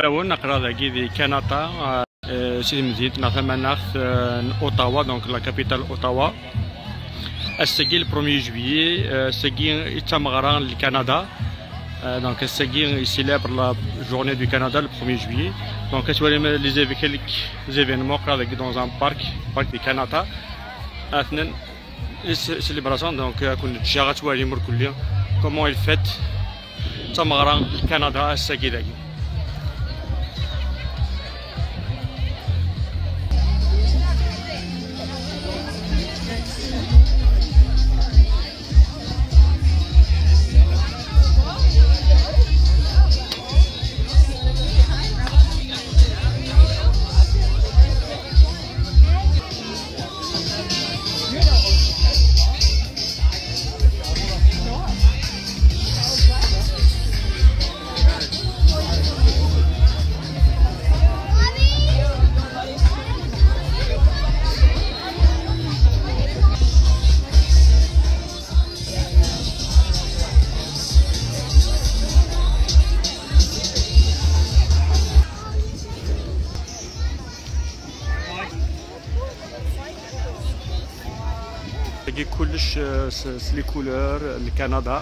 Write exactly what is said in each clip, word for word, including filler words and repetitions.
Awen aql-aɣ dagi di Kanata, euh, si temdint neɣ tamanaɣt, euh, n Ottawa, donc la capitale Ottawa. Ass-agi, le premier juillet, euh, ass-agi i d tameɣra n Kanada. Euh, donc ass-agi i célèbre la journée du Canada, le premier juillet. Donc ad twalim les éve-, quelques événements, aql-aɣ dagi dans un parc, parc de Kanata. Atnan les célébrations, donc, euh, ad ken-ǧǧeɣ ad twalim irkelli comment il fête tameɣra n Kanada ass-agi dagi. Dagi kullec, euh, s, s les couleurs n Kanada.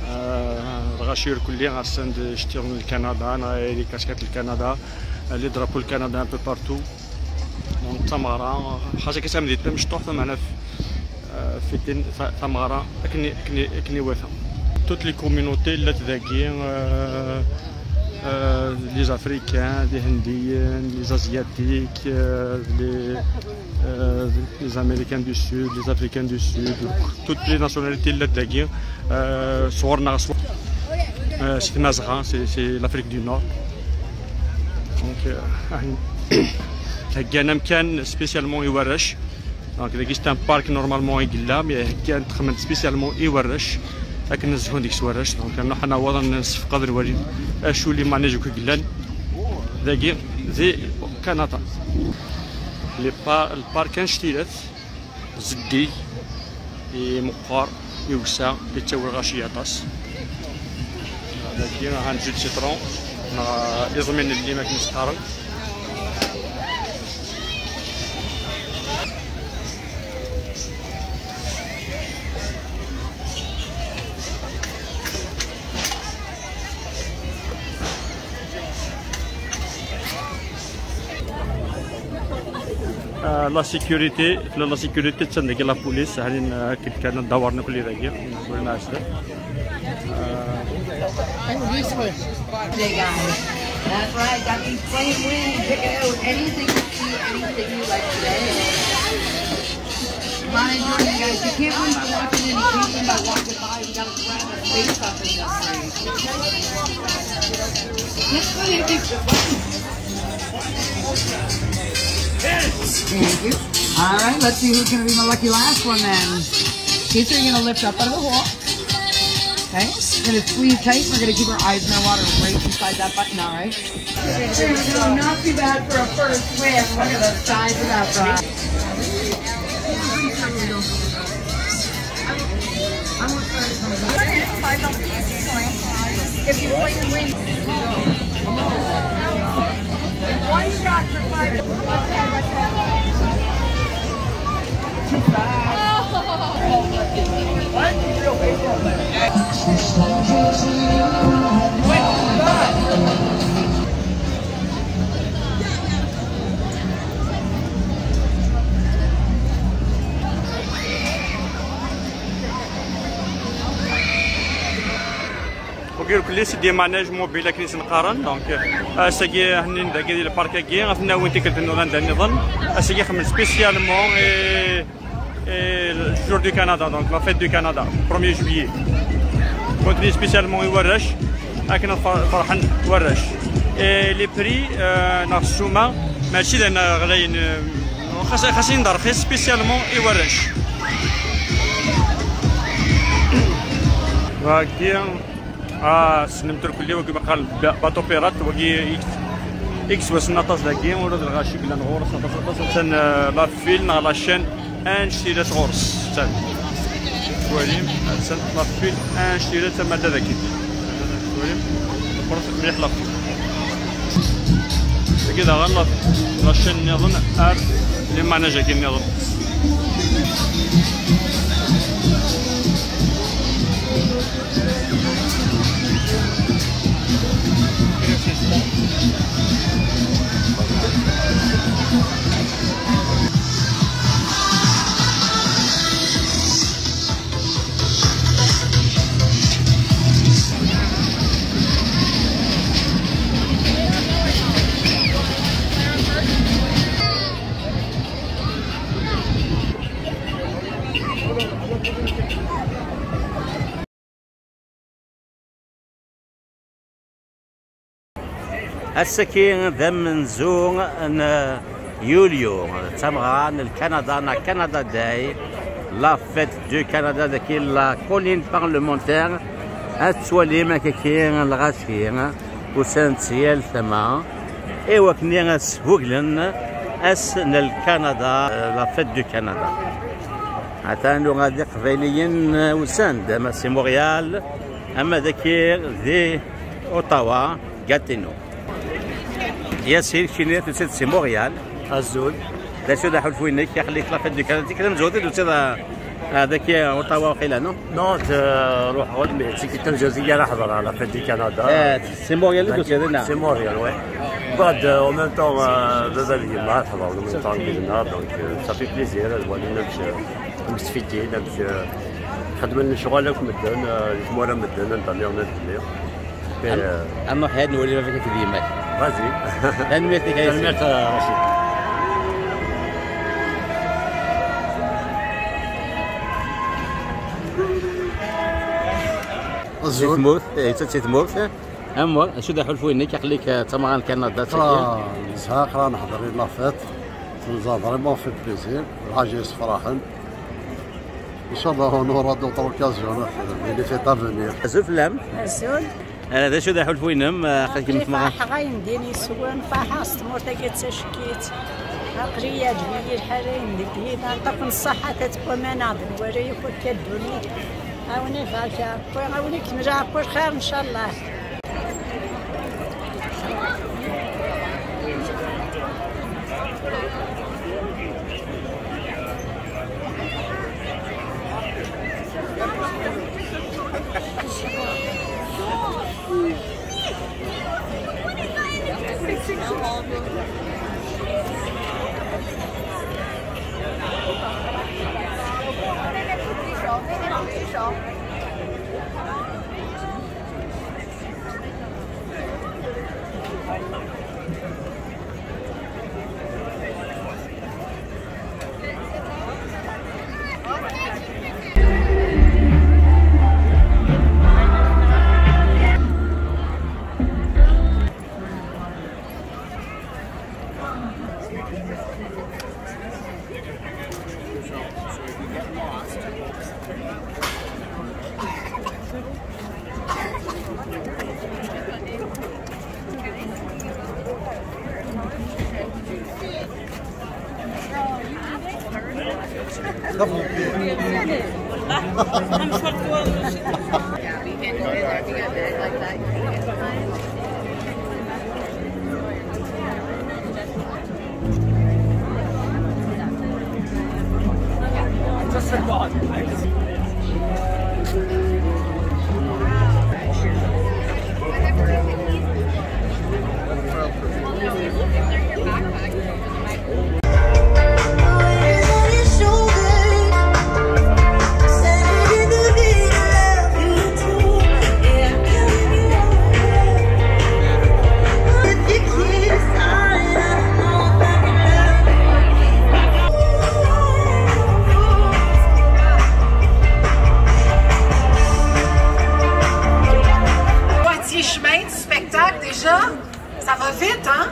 Euh, lɣaci irkelli assen-d iceṭṭiḍen n Kanada, neɣ les casquettes n Kanada, euh, les drapeaux n Kanada un peu partout. Donc d tameɣra, xas akka d tamdint tamecṭuḥt, meɛna f-, euh, fêter ta-, tameɣra akken i, akken i, akken iwata. Toutes les communautés llant dagi, euh, euh, les Africains, les Hindiens, les Asiatiques, euh, les, euh, les Américains du Sud, les Africains du Sud, toutes les nationalités llant dagi, euh, sɣur-neɣ, sɣur, euh, si Tmazɣa, c'est, c'est l'Afrique du Nord. Donc, euh, heggan amkan spécialement i warrac. Donc dagi c'est un parc normalement i yella, mais heggan, texdem-t spécialement i warrac, akken ad zhun deg-s warrac. Donc ad nruḥ ad naweḍ ad nsefqed, ad nwali acu les manèges akk i yellan dagi di Kanada. Le par-, le parc annect-ilat, zeddig, i meqqer, iwsa, yettawi lɣaci aṭas. Dagi aha n jus de citron, neɣ iẓmi n llim akken i s-qqaren. Euh, la sécurité, la, la sécurité, c'est de la police, هني كنت كان ندور نقول لي ذاكي، نقول لنا عشرة. Hey, guys. That's right. That means plain wind. Check it out. Anything you see, anything you like today. Come on, enjoy, you guys. You can't win by watching any, you can't win by walking by. You gotta grab a space up in this thing. Thank you. All right, let's see who's gonna be my lucky last one then. These are gonna lift up out of the hole. Okay, we're gonna squeeze tight. We're gonna keep our eyes in the water right beside that button, all right? There we go. Not too bad for a first swim. Look at the size of that frog. If you play the win. One shot for five. Wagi irkelli c'est des manèges mobiles akken i sen-qqaren. Donc, euh, ass-agi hennin dagi di lpark-agi, ad ten-nawin tikkelt-nniḍen anda nniḍen. Ass-agi xedmen spécialement et, et le jour du Canada, donc la fête du Canada, premier juillet. Continue spécialement i warrac, akken ad fer-, ferḥen warrac. Et les prix, euh, neɣ ssuma, mačči d ayen ɣlayen, euh, xas, xas ayen d rxis, spécialement i warrac. Wagi, ah, ssnemt irkelli, wagi meqqar ba-, bateau pirate, wagi i, i yettwassen aṭas dagi, ula d lɣaci yellan ɣur-s aṭas, aṭas, attan, euh, la file neɣ la chaîne annect-ilat ɣur-s. Attan. Twalim, attan la file annect-ilat tama dagi. Twalim, meqqret mliḥ la file. Dagi daɣen la, la chaîne nniḍen ar les manèges-agi nniḍen. Ass-agi d amenzu n yulyu, d tameɣra n Lkanada neɣ Canada Day, la fête du Canada dagi la colline parlementaire. Ad twalim akaki lɣaci usan-d si yal tama i wakken ad sbuglen ass n Lkanada, la fête du Canada. Atan uɣal d Iqbayliyen usan-d, ama si Montréal, ama dagi di Ottawa, Gatineau. Yasin, keččini tusiḍ-d si Montréal. Azul. D acu d aḥulfu-inek? Aql-ik la fête du Canada, tikkelt tamezwarut i d-tusiḍ, ah, ah, dagi Ottawa waqila, non? Non, d-, ruḥeɣ-d, mais d tikkelt tamezwarut i ara ḥeḍreɣ la fête du Canada. Eh, si Montréal i d-tusiḍ, neɣ? Si Montréal, ouais. بعد، euh, en même temps, euh, baba d yemma ad ḥeḍren en même temps deg-neɣ, donc, euh, ça fait plaisir, ad walin amek, euh, amek ttfitin, amek, euh, xedmen lecɣal akk medden, euh, di tmura medden, anda nniḍen ad lliɣ. Am-, euh, ad nruḥ ad nwali baba-k akked yemma-k. Vas-y. Tanemmirt-ik a Yasin. Tanemmirt, euh, Rachid. Si tmurt, eh, si tmurt. Amur, acu d aḥulfu-inek? Aql-ik, eh, d tameɣra n Kanada, ah, nesɛa aql-aɣ neḥḍer i la fête. Ça nous a vraiment fait plaisir. Lḥaǧa yessefraḥen. Inchallah, on aura d'autres occasions, les fêtes à venir. Azul fell-am. Azul. Eh, d acu d aḥulfu-inem? Eh, aql-ikem d tameɣra. Aql-i ferḥeɣ ayen din yeswen, ferḥeɣ s tmurt-agi d tacekkit. Aql-i yeɛǧeb-iyi lḥal ayen deg yiḍ, yeɛṭikum ṣṣeḥḥa, ad twam ad nwali akk akka ddunit. Awen ibarek Ṛebbi, awen ikmel Ṛebbi lxir, ncallah. Moitié chemin du spectacle déjà, ça va vite, hein?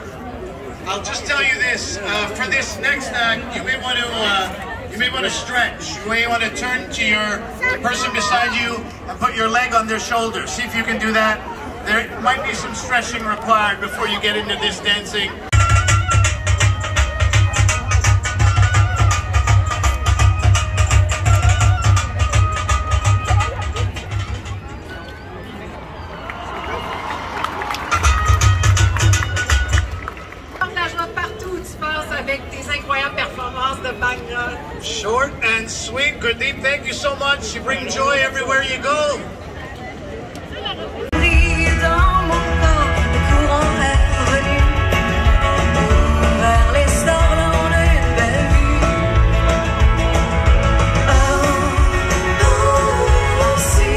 I'll just tell you this, uh, for this next act, you may want to, uh, you may want to stretch. You may want to turn to your, the person beside you and put your leg on their shoulder. See if you can do that. There might be some stretching required before you get into this dancing. Short and sweet. Gurdeep, thank you so much. You bring joy everywhere you go. Brille dans mon corps, le courant est revenu. Vers les stars, on a une belle vue. Oh, oh, aussi,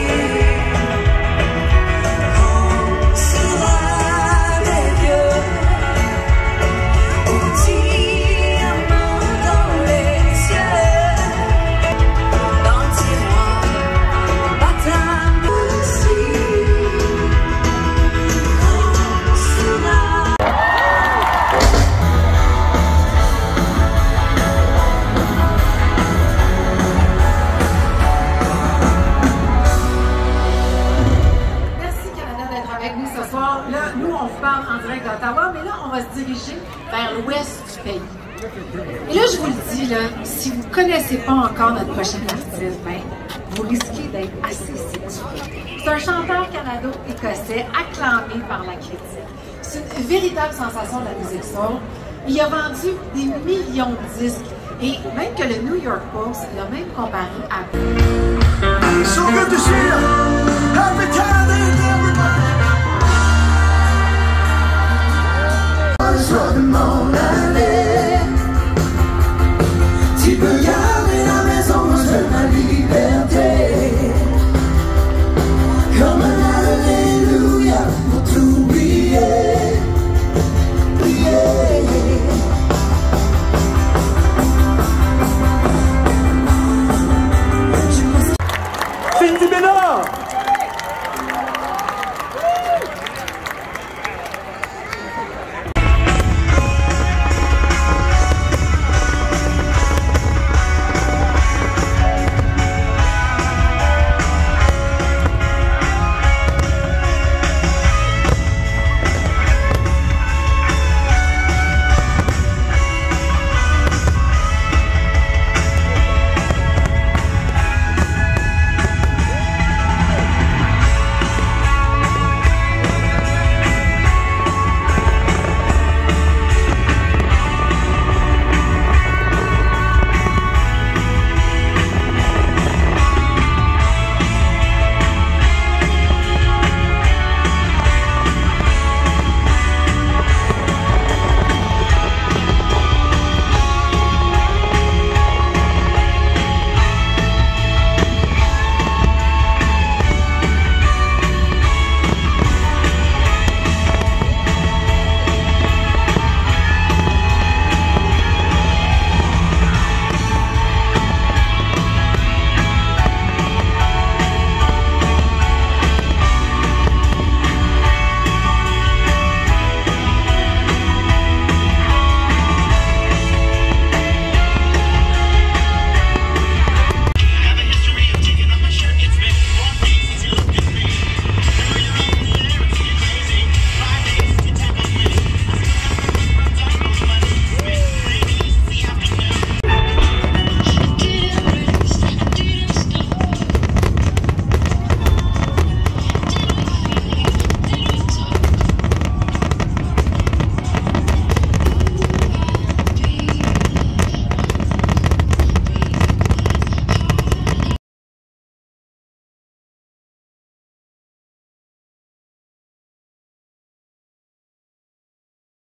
on sera des dieux. Aux diamants dans les yeux. Dans le tiroir, battant aussi. On sera Merci Canada d'être avec nous ce soir. Là, nous, on vous parle en direct d'Ottawa, mais là, on va se diriger vers l'ouest du pays. Et là, je vous le dis, là, si vous ne connaissez pas encore notre prochain artiste, ben, vous risquez d'être assez séduit. C'est un chanteur canado-écossais acclamé par la critique. C'est une véritable sensation de la musique soul. Il a vendu des millions de disques et même que le New York Post l'a même comparé à So good to see you. Happy Canada Day, everybody.